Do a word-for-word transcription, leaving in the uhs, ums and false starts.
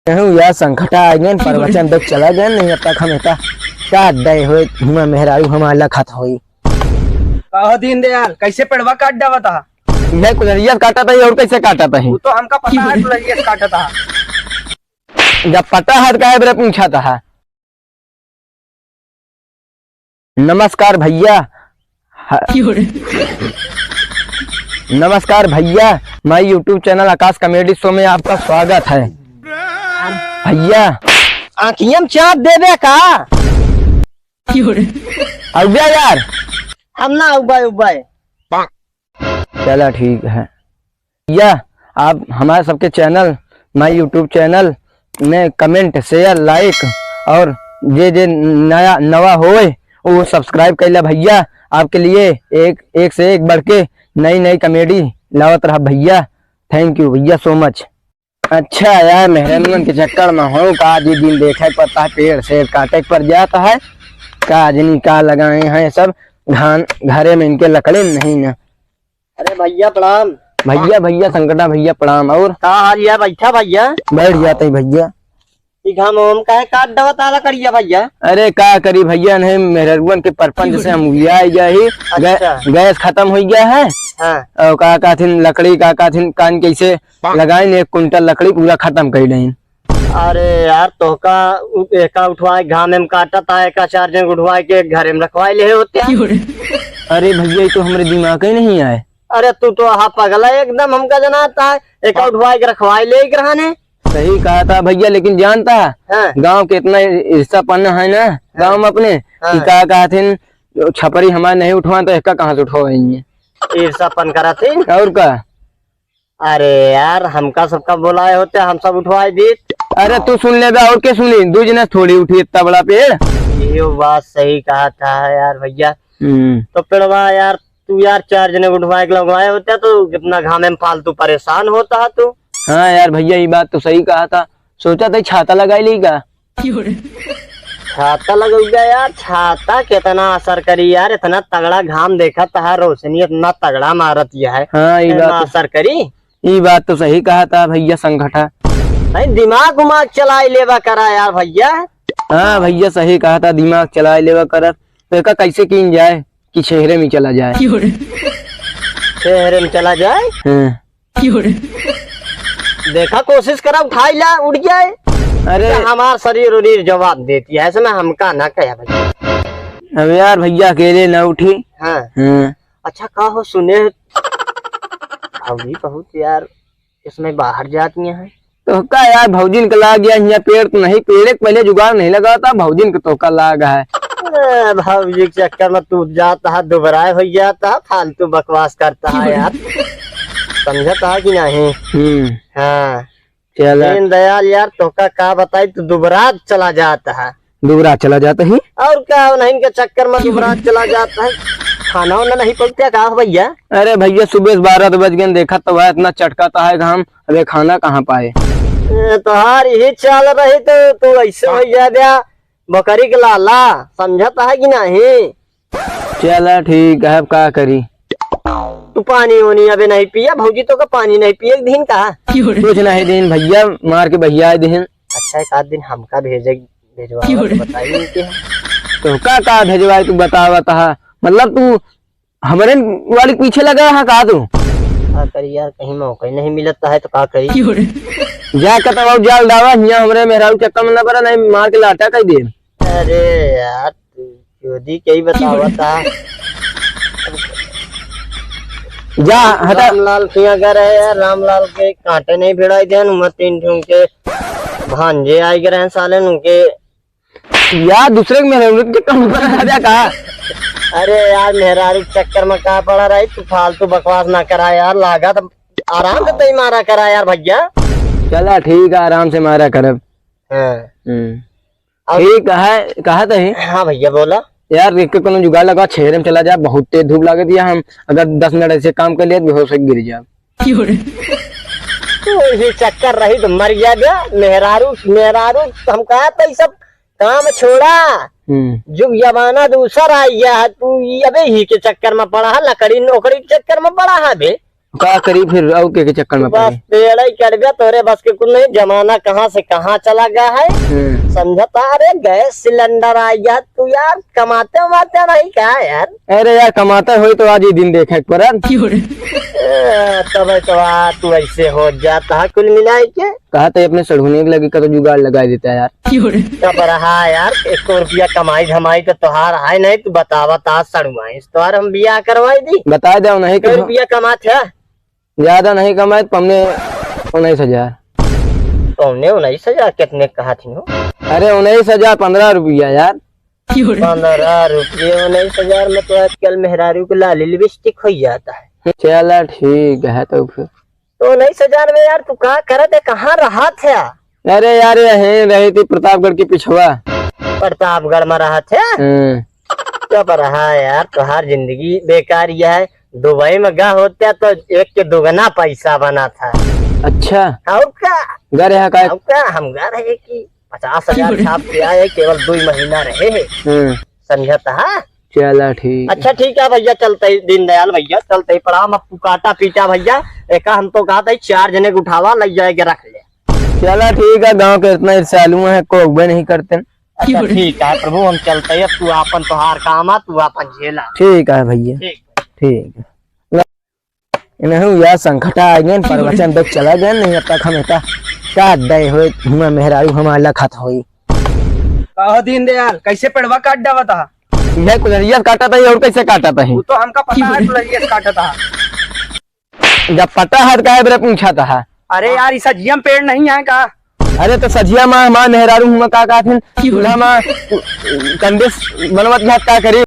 कहूँ या संकटा आ गए, प्रवचन देख चला गए, नहीं अब तक हम एका काट दे होए, हुआ मेहरारू हमार लखत होई। कहो दीनदयाल, कैसे पेड़वा काट डावत हा? यह कुलरिया काटत है और कैसे काटत है? वो तो हमका पता है, कुलरिया काटत हा। जब पता है तो काहे बरे पूछत हा? नमस्कार भैया। ह-, क्यों रे? नमस्कार भैया, my YouTube channel आकाश comedy show में आपका स्वागत है। भैया। आँखिया में चाँद देबे का? क्यों रे? अउबा यार। हम ना अउबा, अउबा। चला ठीक है। भैया, आप हमारे सबके channel, my YouTube channel में comment, share, like और जे जे नया, नवा होए, वो subscribe कर ला भैया। आपके लिए एक, एक से एक बढ़ के नई नई comedy लावत रहा भैया। Thank you भैया, so much। अच्छा यार, मेहरारुअन के चक्कर में हो का, आज दिन देखे के पड़ता है, पेड़ सेड़ काटे के पड़ जाता है, का जनी का लगाए हैं सब, घान घरे में इनके लकड़े नहीं ना। अरे भैया प्रणाम। भैया, भैया संकटा भैया प्रणाम। और का हाल या? बैठा भैया। बैठ जाते हैं भैया। ई घाम हम काहे काट देवत आला करिया भैया? अरे का करी भैया, नहीं मेहररुअन के परपंच से हम उबिया गया ही। गै-, अच्छा। गैस खत्म हो गया है। हाँ। और का कहथिन लकड़ी का कहथिन कान कैसे लगाइन, एक कुंटल लकड़ी पूरा खत्म कर लेन। अरे यार, तोहका उ-, एका उठवाए घाम में काटत है, एका चार जन उठवाए के घरे में रखवाए ले होते हैं। अरे भैया, ये तो हमरे दिमाग ही नहीं आए। अरे तू तो हा पगला एकदम, हमका जनाता है, एका उठवाए के रखवाए ले के रहने। सही कहा था भैया, लेकिन जानता है, हाँ। गाँव के इतना ईर्ष्यापन है ना, हाँ। गाँव में अपने, हाँ। कि का कहथिन, छपरी हमारे नहीं उठवा तो इसका कहाँ से उठवाएंगे? ईर्ष्यापन करा थी। और का? अरे यार, हमका सबका बोलाए होते, हम सब उठवाए दीत। अरे तू सुन लेबे, और के सुनी? दू जने थोड़ी उठी इतना बड़ा पेड़। यो बात सही कहा था यार भैया। हम्म। तो पेड़वा यार, तू यार चार जने उठवाए के लगवाए होते तो कितना घामे में फालतू परेशान होता है तू। हाँ यार भैया, ये बात तो सही कहा था। सोचा था छाता लगाई ली का? छाता लगौगा यार, छाता कितना असर करी यार, इतना तगड़ा घाम देखा तहा, रोशनी इतना तगड़ा मारत यह है। हाँ, ई एतना बात तो, असर करी। ई बात तो सही कहा था भैया संगठा। नहीं, दिमाग उमाग चलाए लेवा करा यार भैया। हाँ भैया, सही कहा था, दिमाग चलाए लेवा करा। तो एका कैसे कीन जाए कि छेहरे में चला जाए? छेहरे में चला जाए? हाँ। देखा, कोशिश करा, उठाई ला, उठ जाए। अरे। तो हमार शरीर उरीर जवाब देती है, ऐसे में हमका ना कहे भाई। अब यार भैया अकेले ना उठी। हाँ। हाँ। अच्छा, का हो सुने, अभी बहुत यार इसमें बाहर जाती हैं। तो का यार, भौजिन के लाग गया हियाँ पेड़ तो नहीं, पेड़े के पहले जुगाड़ नहीं लगा था, भौजिन के तो का लाग है। ए, भौजी के चक्कर में तू जाता है, दुबराए हो जाता है, फालतू बकवास करता है यार। समझता है कि नहीं? हम्म। हाँ। चला। दीनदयाल यार, तोका का बताई, तू दुबरात चला जाता है। दुबरात चला जाता ही? और का, उन्हीं के चक्कर में दुबरात चला जाता है। खाना वाना नहीं पकता का हो भैया? अरे भैया, सुबह से बारह बज गए, देखा तो है, इतना चटकाता है घाम, अबे खाना कहाँ पाए? ए, तोहार यही चाल रही तो तू ऐसे हो जाए बकरी के लाला, समझता है कि नहीं? चला ठीक है, अब का करी? तू पानी ओनी अबे नहीं पिया, भौजी तोका पानी नहीं पिए एक दिन का? कुछ नहीं दिन भैया, मार के बहिया दिन। अच्छा, एक आध दिन हमका भेजे, भेजवा के बताई इनके। तो का, का भेजवाई तू बतावा तहा? मतलब तू हमरे वाली के पीछे लगा है का तू? का करी यार, कहीं मौका ही नहीं मिलता है तो का करी? जा के तो जाल डावा, हियाँ हमरे मेहरारू चक्कर में ना पड़ा, नहीं मार के लाटा कर दे। अरे यार, तू क्यों दी, क्या ही बतावा था। जा, हटा। रामलाल किया कर रहे यार, रामलाल के कांटे नहीं भिड़ाई देन, उमा तीन ठुन के भांजे आई गए हैं साले उनके। यार, दूसरे के मेहरारू के काम पर आ जा का? अरे यार, मेहरारू के चक्कर में का पड़ा रही, तू फालतू बकवास ना करा यार, लागत आराम से तई मारा करा यार भैया। चला ठीक है, आराम से मारा करब। हाँ। हम्म। और ठीक है, कहा तो है। हाँ भैया, बोला। यार, एक कोनो जुगाड़ लगा, छेहरे में चला जा, बहुत तेज धूप लागत है, हम अगर दस मिनट ऐसे काम कर लिए, बेहोश होके गिर जाब। तो ये चक्कर रही तो मर गया बे, मेहरारू, मेहरारू, हम कहा था, ये सब काम छोड़ा। हम्म। जुग जमाना दूसर आ गया है, तू ये अबे ही के चक्कर में पड़ा है, लकड़ी नौकरी के चक्कर में पड़ा है बे। का करी फिर, अउ के, के चक्कर में बस पड़ी? पेड़ै कटबे, तोरे बस के कुल नहीं, जमाना कहाँ से कहाँ चला गया है। हम्म। समझता, अरे गैस सिलेंडर आ गया, तू यार कमाते वमाते नहीं का यार? अरे यार, कमाता होई तो आज ही दिन देखे एक बार। ए, तब तो आ, तू ऐसे हो जाता है कुल मिलाए के। कहा तो अपने सड़हुने के लगे का तो जुगाड़ लगा देता है यार। तब रहा यार, एक रुपया कमाई धमाई तो तोहार है नहीं, तू बतावा ता सड़ुआइस तोहार हम बियाह करवाई दी। बता दे नहीं कै तो। रुपया कमात है? ज्यादा नहीं कमाए, पौने उन्नीस हजार। पौने उन्नीस हजार कितने कहा थी हो? अरे उन्नीस हजार, पन्द्रह रुपया यार। पन्द्रह रुपये, उन्नीस हजार में तो आजकल मेहरारू को लाली लिपस्टिक हो जाता है। चला ठीक है तो फिर। तो उन्नीस हजार में यार तू का करत है, कहाँ रहत है? अरे यार, यहीं रही थी प्रतापगढ़ के पिछवा। प्रतापगढ़ में रहत है? हम्म। चुप रहा यार, तोहार जिंदगी बेकार ही है। दुबई में गा होते तो एक के दुगना पैसा बना था। अच्छा। और का? गा रहा का? और का? हम गा रहे कि पचास हजार छाप के आए, केवल दो ही महीना रहे हैं। हम्म। समझत हा? चला ठीक। अच्छा ठीक है भैया, चलते ही दीनदयाल भैया, चलते ही प्रणाम। अब तू काटा पीटा भैया, एका हम तो कहा था चार जने के उठावा, ले जाए के रख ले। चला ठीक है, गाँव के इतना ईर्ष्यालु है, कोगबे नहीं करते। अच्छा ठीक है प्रभु, हम चलते हैं, तू आपन तोहार काम आ, तू आपन झेला। ठीक है भैया। ठीक। ठीक है। इनहू यार संकटा आ गए, प्रवचन देख चला गए, नहीं अब तक हम एका काट दे होए, हुआ मेहरारू हमार लखत होई। कहो दीनदयाल, कैसे पेड़वा काट डावत हा? यह कुलरिया काटत है और कैसे काटत है? वो तो हमका पता है, कुलरिया काटत हा। जब पता है तो काहे बरे पूछत हा? अरे यार, इस सजिया में पेड़ नहीं है का? अरे तो सजिया माँ, माँ मेहरारू हुआ का, का फिर चूल्हा माँ कंदेश बनवत घात का करी?